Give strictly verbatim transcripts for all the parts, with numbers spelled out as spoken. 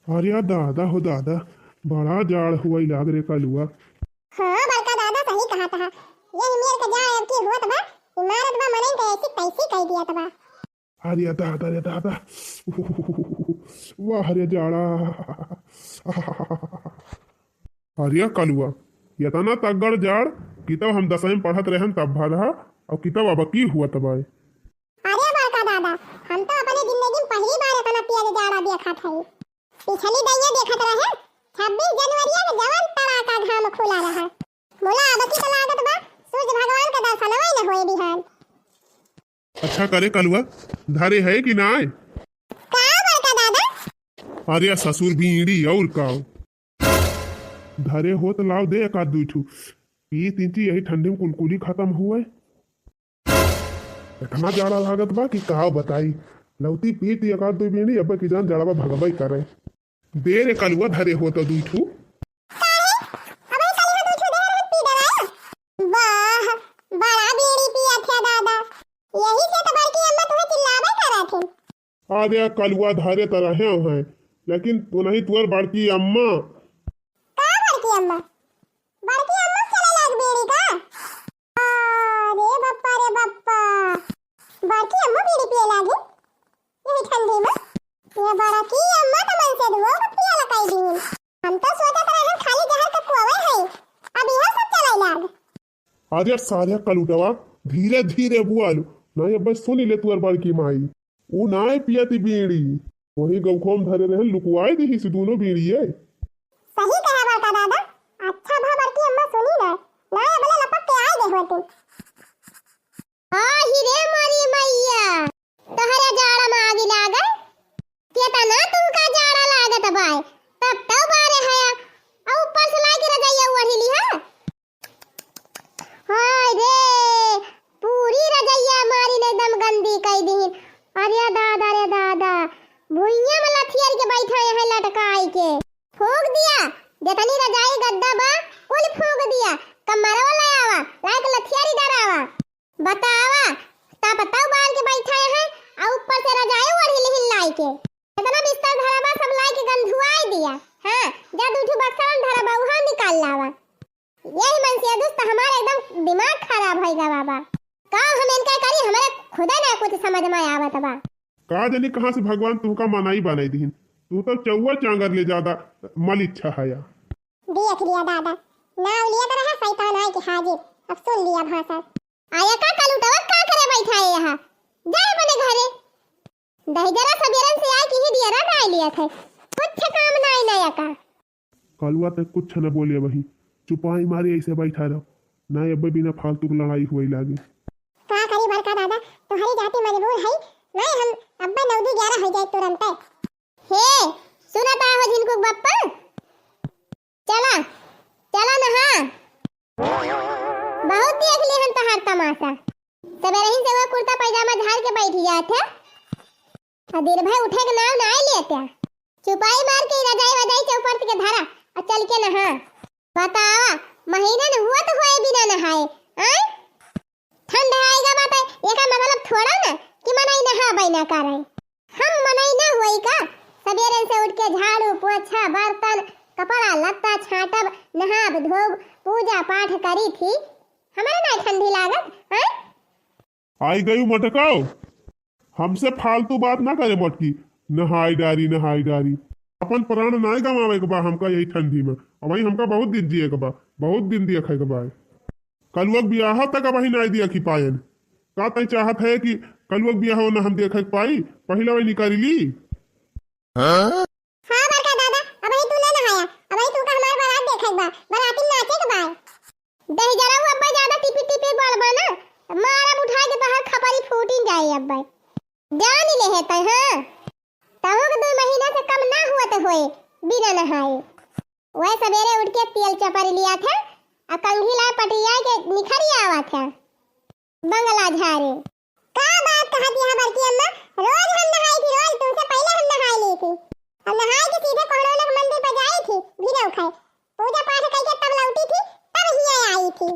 अरे दादा हो दादा, बड़ा जाड़ हुआ लाग रे कलुआ। हाँ बड़का दादा, सही कहत हा। यही मेर के जाड़ अब की होत बा, इमारत बा मनई के ऐसी तैसी कह दिया बा। अरे दादा रे दादा, वाह रे जाड़ा। अरे कलुआ, इतना तगड़ जाड़, कितब हम दसवीं में पढ़त रहन तब भा रहा, और कितब अब की हुआ तब आए। अरे बड़का दादा, हम तो अपने जिंदगी में पहली बार इतना तेज जाड़ा देखत हई। पिछली दइया देखत रहे, छब्बीस जनवरी के जवन तड़ाका घाम खुला रहा। मुला अब की तो लागत बा, सूरज भगवान का दर्शनवा ही न होए बिहान। अच्छा करे कलुआ, धरे है कि नाय? का बड़का दादा? अरे ससुर बीड़ी और का? धरे हो तो लाओ दे एक आध दुई ठू। पी तीन ची यही ठंडी में कुलकुली खत्म हुए। इतना जाड़ा लागत बा कि का बताई। लौती पी ती एक आध दुई बीड़ी, अब की जान जाड़वा भगवाई करे। दे रे कलुआ, धरे हो तो दुई ठू। काहे? अबे कलुआ दुई ठू दे रहे, पी डराया। वाह, बड़ा बीड़ी पिया थे दादा। यही से तो बड़की अम्मा तुम्हें चिल्लावे करत थी। अरे कलुआ धरे त रहे हैं, लेकिन तू नहीं तुअर बड़की अम्मा। का बड़की अम्मा? बड़की अम्मा चले लाग बीड़ी का? अरे बप्पा रे बप्पा, बड़की अम्मा बीड़ी पिए लागी यही ठंडी में? ये बड़की अम्मा तो मन से दुओ को पिया लकाई दी। हम तो सोचत रहे खाली जहर का कुआवे है, अब यह सब चले लाग। अरे सारे कलुटवा, धीरे धीरे बोल, नहीं अब सुनी ले तुअर बड़की माई। ऊ नाय पियती बीड़ी, वही गौखों में धरे रहे, लुकवाए दीही से दोनों बीड़िए। सही कहा बड़का दादा, अच्छा भा बड़की अम्मा सुनी ना, नाय बोले लपक के आए दे होती। आही रे मोरी मैया, तोहरे जाड़ा में आगी लागल, केतना तुमका जाड़ा लागत बाय, तब तो बारे हया, और ऊपर से लाके रजाइया ओढ़ी लिहा। हाय रे, पूरी रजइया मारी ने एकदम गंदी कई दीन। अरे दादा रे दादा, भुइयां में लथियर के बैठा यहाँ लटकाई के। फूंक दिया, जतनी रजाई गद्दा बा, कुल फूंक दिया। कमरवा ले आवा, लाइक लथियारी डरावा। बतावा, तब तब बाल के बैठा यहाँ, आ ऊपर से रजाई ओढ़ी लिहिन लाई के। इतना बिस्तर धरा बा, सब लाई के गंधुआई दिया। हाँ, जा दू ठो बक्सा में धरा बा, उहाँ निकाल लावा। यही मन से दुस्त हमारे एकदम दिमाग खराब होई गा बाबा। का हम इनका करी, हमारे खुदे ना कुछ समझ में आवत बा। का जानी कहाँ से भगवान तुहका मनई बनाई दिहिन, तू तो चौवा चांगर ले ज्यादा मलिच्छा हया। देख लिया दादा, नाव लिया तो रहा शैतान आए के हाजिर, अब सुन लिया भाषण। आया का कलुटवा का करे बैठा है यहाँ, जा अपने घरे। दहिजरा सबेरन से आए के ही दियरा डाल लिया थे, कुछ काम नाई नया का। कलुआ तक कुछ न बोले वही, चुपाई मारी ऐसे बैठा रहो, ना अब्बे बिना फालतू के लड़ाई हुई लागे। का करी बड़का दादा, तुम्हारी जाति मजबूर है, ना हम अब्बे नौ दू ग्यारह हो जाए तुरंते। हे, सुनत आहो झिनकू के बप्पा, चला, चला नहा। बहुत देख लिहन तोहार तमाशा। सबेरही से वो कुर्ता पैजामा झाड़ के बैठ जात है। आ दिन भर उठे के नाव नाय लेत है। चुपाई मार के रजाई वजाई चौपट के धरा और चल के नहा। बतावा, महीना न हुआ तो होए बिना नहाए, आय? ठंड आएगा बात है, एका मतलब थोड़ा ना कि मनई नहाबे ना करे। हम मनई ना होई का? सबेरे से उठ के झाड़ू, पोछा, बर्तन, कपड़ा लत्ता छाटब, नहाब धोब, पूजा पाठ करी थी। हमारे ना ठंडी लागत, हैं? आई गई मटकाओ, हमसे फालतू बात ना करे मटकी। नहाई डारी, नहाई डारी, अपन प्राण नाय गवावे के बा हमका यही ठंडी में। अबही हमका बहुत दिन जिए के बा, बहुत दिन दिया खाए के बा। कलुआ के बियाह तक अबही नाय दिया खी पायन। का तई चाहत है कि कलुआ के बियाह ना हम देखे के पाई? पहिला वही निकाली ली। हाँ बड़का दादा, अबही तू ना नहाया, अबही तू का हमार बारात देखे के बा, बाराती नाचे के बा। दहिजरा वो अब्बा ज्यादा टिपी टिपी बोलबा ना, मारब उठा के तोहर खपरी फूटी जाए अब्बा। जान ले है तय, हाँ। तहु के दो महीना से कम ना हुआ तो होए, बिना नहाए। वह सबेरे उठ के तेल चपर लिया था, आ कंघी ला पटिया के निखरी आवा था। बंगला झारे। का बात कहत यहाँ बड़की अम्मा? रोज हम नहाई थी, रोज तुमसे पहले हम नहाई ली थी। अब नहाई के सीधे कोहरोलक मंदिर पर जाई थी, भिनऊ खाए। पूजा पाठ करके तब लौटी थी, तब हियाँ आई थी।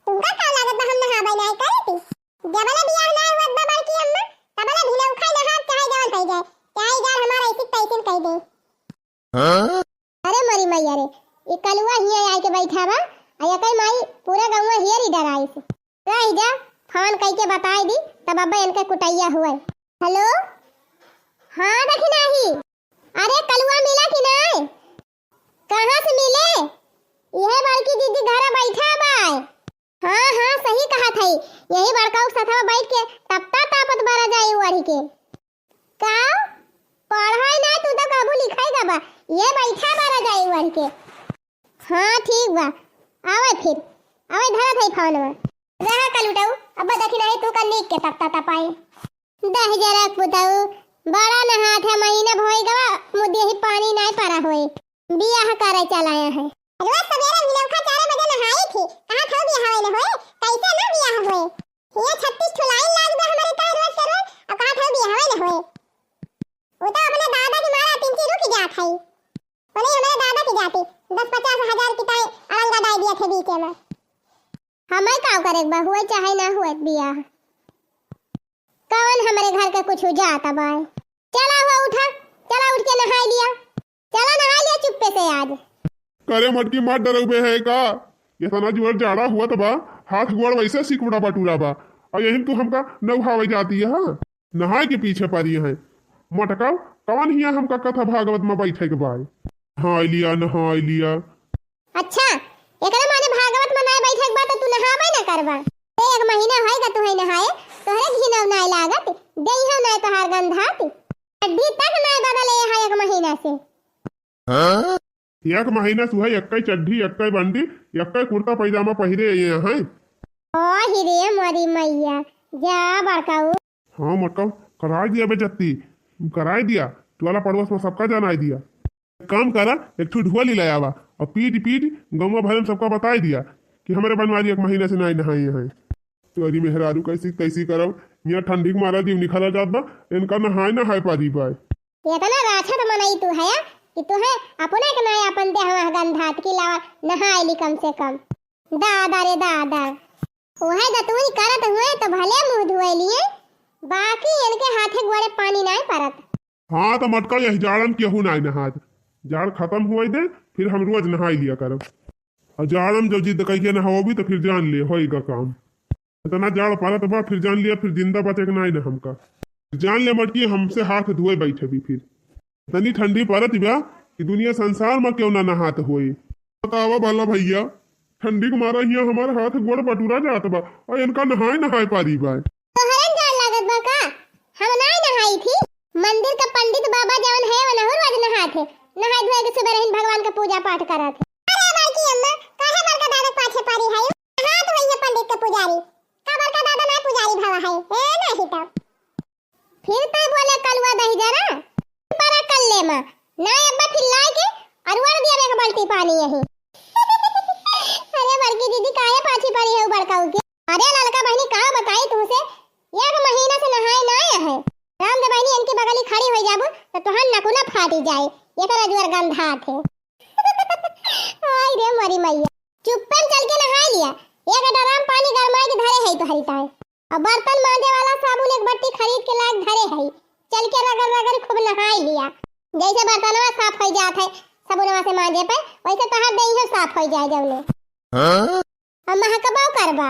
तुमका का लागत बा हम नहाबे नाय करे थी? जबले बियाह नाय हुआ बा बड़की अम्मा, तबले भिनऊ खाए नहाब चाहे जवन कही जाए, चाहे जान हमारा ऐसी तैसी कह दे। अरे मोरी मैया रे, ई कलुआ हियाँ आइके बैठा बा, आ एकर माई पूरा गउँवा हियरी डराइस। रहि जा, फोन कइके बताइ दी, तब अब्बे इनके कुटइया हुए। हेलो, हाँ दखिनाही, अरे कलुआ मिला कि नाय? कहाँ से मिले? इहे बड़की दीदी घरा बैठा बाय। हाँ, हाँ, सही कहत हई। यही बड़काऊ के सथवा बैठ के तपता तापत बरा जाई ओढ़ी के। का? पढ़ाई ना, तू तो कबू लिखाई गबा। ये बैठा बरा जाई ओढ़ी के। हाँ, ठीक बा। आवे फिर। आवे धरत हई फोनवा। रहा कलुटऊ, अब देखी नहीं तू का नीक के तपता तपाई। दह जरा पुतऊ, बड़ा नहात है, महीना भोई गवा, मुद्दे ही पानी नाय परा होए। बियाह करे चलाया है। रोज सवेरे मिलौखा चार बजे नहाई थी, कहाँ थो बियाह होए न होए, कैसे ना बियाह होए? ये छत्तीस ठो लाइन लाग बा हमारे तार रोज के रोज, और कहाँ थो बियाह होए न होए? वो तो अपने दादा की मारा पिंकी रुक जात है। बोले हमारे दादा की जाती, दस पचास हजार की ताई अड़ंगा डाल दिया थे बीच में। हमें का करे बा, हुए चाहे ना हुए बियाह। कवन हमरे घर के कुछ जात बाय? चला हो उठा, चला उठ के नहाई लिया, चला नहाई लिया चुप्पे से आज। करे मटकी मार डरउबे है का? इतना जोर जाड़ा हुआ त बा, हाथ गोड़ वैसे सिकुड़ा बटूरा बा, और यही तू हमका नौहावे जाती है, हाँ? नहाए के पीछे परी है। मटकाओ, कवन हिया हमका कथा भागवत में बैठे के बाय? नहाई लिया, नहाई लिया। अच्छा, एकरे माने भागवत मनाए बैठे के बाद तो तू नहाबे न करबा। ए, एक महीना होएगा तू है नहाए, तोहरे घिनौ नाय लागत, देहियो नाय तोहार गंधात। चड्ढी तक नाय बदले है एक महीना से। एक महीना से उहे एक्कै चड्ढी, एक्कै बंडी, एक्कै कुर्ता पैजामा पहिरे ये हैं। ओ हिरे मोरी मैया, जा बड़काऊ। हाँ मटकाऊ, कराई दिया बेइज्जती, कराई दिया, टोला पड़ोस में सबका जनाई दिया। एक काम करा, एक ठो ढोली ले आवा और पीट पीट गौवा भरे में सबका बताई दिया कि हमरे बनवारी एक महीना से नाई नहाई हैं। तोरी मेहरारू कैसी कैसी करब, यहाँ ठंडी के मारा जीव निखरा जात बा, इनका नहाए नहाए पारी बाय। इतना राछत मनई तू है कि तू है अपने के नाई अपन देहवा गंधात की लावा नहाए ली कम से कम। दादा रे दादा। उहे दतुई करत हुए तो भले मुँह धुए लिए, बाकी इनके हाथे गोड़े पानी नाय परत। हाँ, तो मटका यही जाड़न केहू नाय नहात। जाड़ खतम हुए दे, फिर हम रोज नहाई लिया करब। और जाड़न जब जिद कइके नहाओगी तो फिर जान ले, होएगा काम। इतना जाड़ परत बा, फिर जान लिया, फिर जिंदा बचे के नाय ना हमका। जान ले मटकी, हमसे हाथ धोए बैठे भी फिर। इतनी ठंडी परत बा कि दुनिया संसार में क्यों ना नहात होए। बतावा भला भैया, ठंडी के मारा हियाँ हमार हाथ गोड़ बटुरा जात बा, और इनका नहाए नहाए पारी बा। तोहरे जाड़ लागत बा का? हम नाय नहाई थी। मंदिर का पंडित बाबा जवन है, वनहु रोज नहात है, नहाए धोए के सुबह रहिन भगवान का पूजा पाठ करत है। अरे बड़की अम्मा, काहे बड़का दादा पाछे पारी है? नहात होइए पंडित के पुजारी, का बड़का दादा ना पुजारी भवा है? ए, नहीं तो। फिर तै बोले कलुआ दही जरा, परा कर ले माँ, ना अब्बा फिर लाए के अरुआर दिया एक बाल्टी पानी यही। अरे बड़की दीदी काहे पाछी पड़ी है बड़का उनके? अरे ललका बहनी का बताई तुमसे, एक महीना से नहाए ना आया है। राम दे बहनी इनकी बगली खड़ी हो जाबू तो तुहार नकुला फाटी जाए, ये तरह जुअर गंधात है। आई रे मोरी मैया, चुप्पन चल के नहाए लिया, एक ड्राम पानी गरमाए के धरे है तोहरी ताए। अब बर्तन मांजे वाला साबुन एक बट्टी खरीद के लाग धरे है, चल के रगड़ रगड़ खूब नहाए लिया। जैसे बर्तनवा साफ हो जात है साबुनवा से मांजे पे, वैसे तोहार देहियो साफ हो जाए जौने। हाँ? अब महकबो करबा।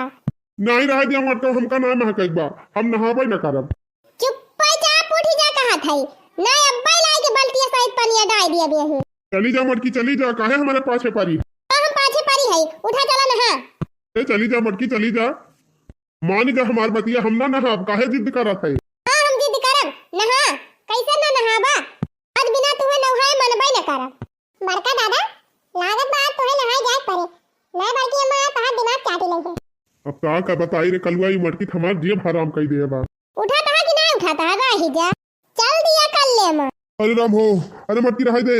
नहीं रह दिया मटका, हमका ना महकबा, हम नहाबे न करब। चुप्पे चाप उठी जा कहत है, ना अब्बे लाई के बल्टिया सहित पनिया डाल दिया बेहू। चली जा मटकी, चली जा, काहे हमारे पाछे परी? हाँ, हम पाछे परी है, उठा चला नहा। ए, चली जा मटकी, चली जा। मान जा हमार बतिया, हम ना नहाब, काहे जिद करत है? हाँ, हम जिद करब, नहा, कैसे ना नहाबा? आज बिना तुहे नहाए मनबे न करब। बड़का दादा, लागत बा आज तुहे नहाए जाए परे। ना बड़की अम्मा, आज तोहार दिमाग चाटी नहीं है। अब का का बताई रे कलुआ, ई मटकी हमार जेब हराम कई दे बा। उठा तहा कि ना उठा तहा, रही जा। चल दिया कर ले माँ। अरे राम हो, अरे मटकी रहाई दे,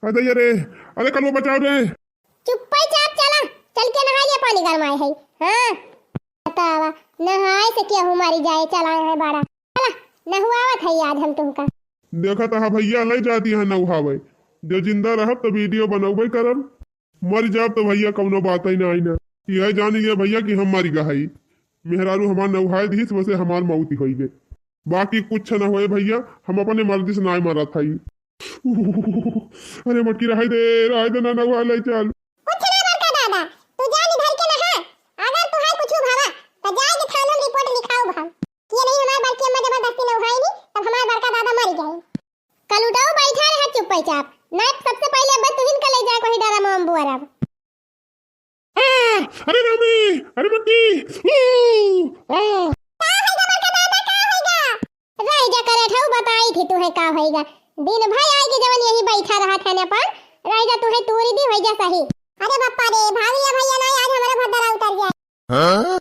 आ जाइए रे, अरे कलुआ बचाओ रे। चुप्पे चाप चला, चल के नहा लिया, पानी गरमाए है। हाँ, बतावा, नहाए से केहू मारी जाए, चलाए है बड़ा। चला, नहुआवत है आज हम तुमका। देखत हा भैया, ले जाती है नहुआवे। जो जिंदा रहब तो वीडियो बनौबे करब, मर जाब तो भैया कौनो बात ही ना आई ना। यह जान लिया भैया कि हम मर गए हई। मेहरारू हमार नहुआए दिहिस, वैसे हमार मौत ही होई गए। बाकी कुछ न होए भैया, हम अपने मर्जी से नाय मरत हई। अरे मोटकी, रहाई दे, रहाई दे, ना, ना, वहाँ ले चल। कुछ ना बड़का दादा, तू जा निधर के नहा। अगर तुहार कुछ भवा, तो जाए के थाना में रिपोर्ट लिखाऊ हम। ये नहीं हमार बड़की अम्मा जबरदस्ती नहाई नहीं, तब हमार बड़का दादा मर गए। कलुटाऊ बैठा रहा चुप्पे चाप, नहीं सबसे पहले अब तुहिन का ले जाए कोई डरा मोम बुअरब। आ, अरे रामी, अरे बंटी, ऊ, आ। का होइगा बड़का दादा, का होइगा? रह जा करे ठऊ, बताई थी तुहे का होइगा। दिन भर आई के जवन यही बैठा रहा था ने अपन, रह जा तुहे तूरी दी होइगा सही। अरे बप्पा रे, भाग लिया भैया ना, आज हमारा भद्दरा उतर जाए। हाँ?